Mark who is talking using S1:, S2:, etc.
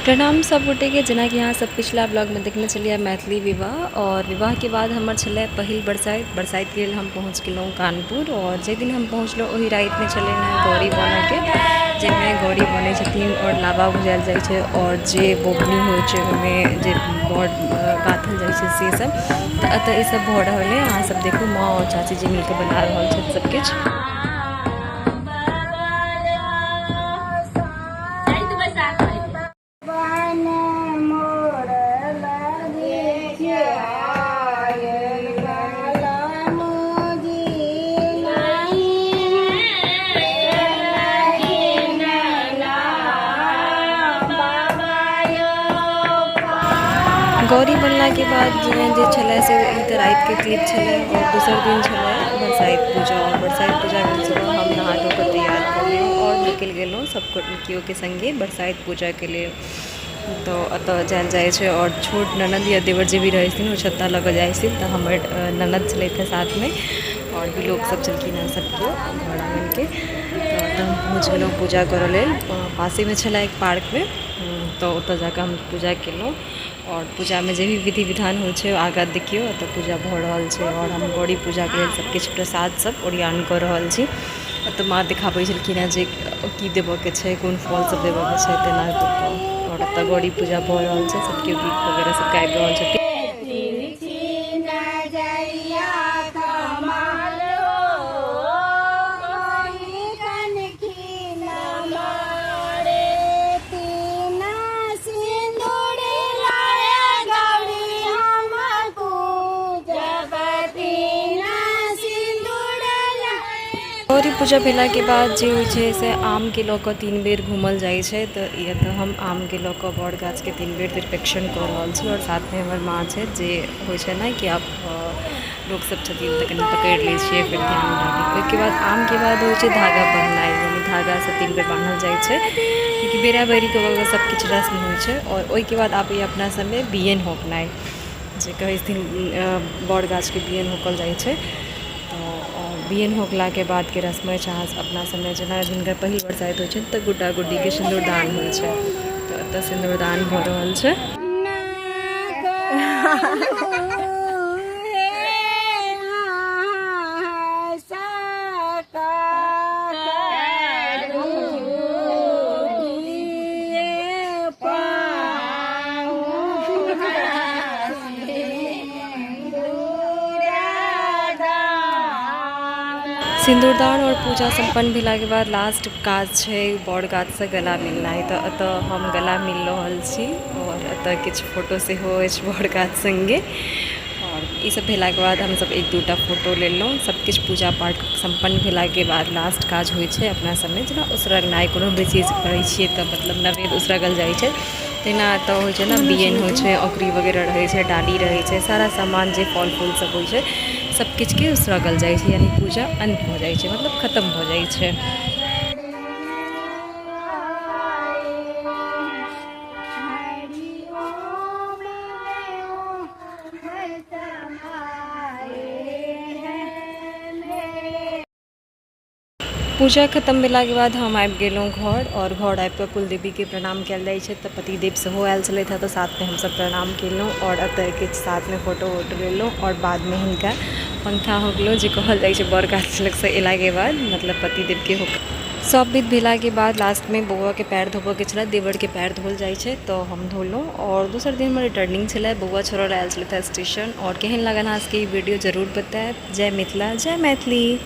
S1: प्रणाम सब गोटेके। जेनाकि अहाँ सब पिछला ब्लॉगमे देखने छलियै मैथिली विवाह, और विवाहके बाद हमर छलै पहिल बरसाइत। बरसाइतके लेल हम पहुँच गेलहुँ कानपुर, और जाहि दिन हम पहुँचलहुँ ओहि रातिमे छलै हँ गौरी बनऽके, जाहिमे गौरी बनै छथिन और लावा भुजायल जाइ छै, और जे बोगनी होइ छै ओहिमे जे बड़ गाँथल जाइ छै से सब। तऽ एतऽ ई सब भऽ रहल अइ। अहाँ सब देखू, माँ और चाची जी मिलके बना रहल छथि सबकिछु। गौरी बनलाके बाद जे छलै से ई तऽ रातिके क्लिप छलै, और दोसर दिन छलै बरसाइत पूजा। और बरसाइत पूजाके सुबह हम नहा धो कऽ तैयार भऽ गेलहुँ और निकलि गेलहुँ सब केओके सङ्गे बरसाइत पूजाके लेल। तऽ ओतऽ जायल जाइ छै और छोट ननद या देवर जे भी रहै छथिन ओ छत्ता लऽ कऽ जाइ छथिन। तऽ हमर ननद छलथि हँ साथमे और भी लोक सब छलखिन हँ, सब केओ घर आङ्गनके। तऽ ओतऽ हम पहुँच गेलहुँ पूजा करऽ लेल। पासेमे छलै एक पार्कमे, तऽ ओतऽ जाकऽ हम पूजा केलहुँ। और पूजामे जे भी विधि विधान होइ छै आगाँ देखियौ, ओतऽ पूजा भऽ रहल छै। और हम गौरी पूजाके लेल सबकिछु प्रसाद सब ओरियान कऽ रहल छी। ओतऽ माँ देखाबै छलखिन हेँ जे की देबऽके छै, कोन फल सब देबऽके छै, तेना कऽ कऽ। और ओतऽ गौरी पूजा भऽ रहल छै, सब केओ गीत वगैरह सब गाबि रहल छथिन। गौरी पूजा भेलाके बाद जे होइ छै से आमके लऽ कऽ 3 बेर घूमल जाइ छै। तऽ एतऽ हम आमके लऽ कऽ बड़ गाछके 3 बेर त्रिपेक्षण कऽ रहल छी। आओर साथमे हमर माँ छै, जे होइ छै ने कि आब लोकसब छथिन तऽ कनि पकड़ि लै छियै, फेर ध्यान राखै। ओहिके बाद आमके बाद होइ छै धागा बन्हनाइ, यानी धागासँ 3 बेर बान्हल जाइ छै, कियाकि बेरा बेरीके सब किछु रस्म होइ छै। आओर ओहिके बाद आबैए अपना सबमे बियैन होकनाइ, जे कहै छथिन बड़ गाछके बियैन होकल जाइ छै। तऽ बियैन होकलाके बादके रस्म अछि अहाँ अपना सबमे, जेना जिनकर पहिल बरसाइत होइ छनि तऽ गुड्डा गुड्डीके सिन्दूरदान होइ छै। तऽ एतऽ सिन्दूरदान भऽ रहल छै। सिन्दूरदान और पूजा सम्पन्न भेलाके बाद लास्ट काज छै बड़ गाछसँ गला मिलनाइ। तऽ एतऽ हम गला मिल रहल छी और एतऽ किछु फोटो सेहो अछि बड़ गाछ सङ्गे। और ई सब भेलाके बाद हमसब 1-2 टा फोटो लेलहुँ। सबकिछु पूजा पाठ सम्पन्न भेलाके बाद लास्ट काज होइ छै अपना सबमे, जेना उसरगनाइ। कोनो भी चीज करै छियै तऽ मतलब नवेद उसरगल जाइ छै, तहिना एतऽ होइ छै ने, बियैन होइ छै, औकरी वगैरह रहै छै, डाली रहै छै, सारा सामान जे फल फूल सब होइ छै सबकिछुके उसरगल जाइ छै, यानी पूजा अन्त भऽ जाइ छै, मतलब खतम भऽ जाइ छै। पूजा खतम भेलाके बाद हम आबि गेलहुँ घर, और घर आबिकऽ कुलदेवीके प्रणाम कयल जाइ छै। तऽ पतिदेव सेहो आयल छलथि हँ, तऽ साथमे हमसब प्रणाम केलहुँ और एतऽ किछु साथमे फोटो वोटो लेलहुँ। और बादमे हिनका पंखा होकलहुँ, जे कहल जाइ छै बड़ गाछ लगसँ अयलाके बाद, मतलब पतिदेवके होक। सब विध भेलाके बाद लास्टमे बौआके पैर धोबऽके छलै, देवरके पैर धोल जाइ छै, तऽ हम धोलहुँ। और दोसर दिन हमर रिटर्निंग छलै, बौआ छोड़ऽ लए आयल छलथि स्टेशन। और केहन लागल अहाँ सबके ई वीडियो जरूर बतायब। जय मिथिला, जय मैथिली।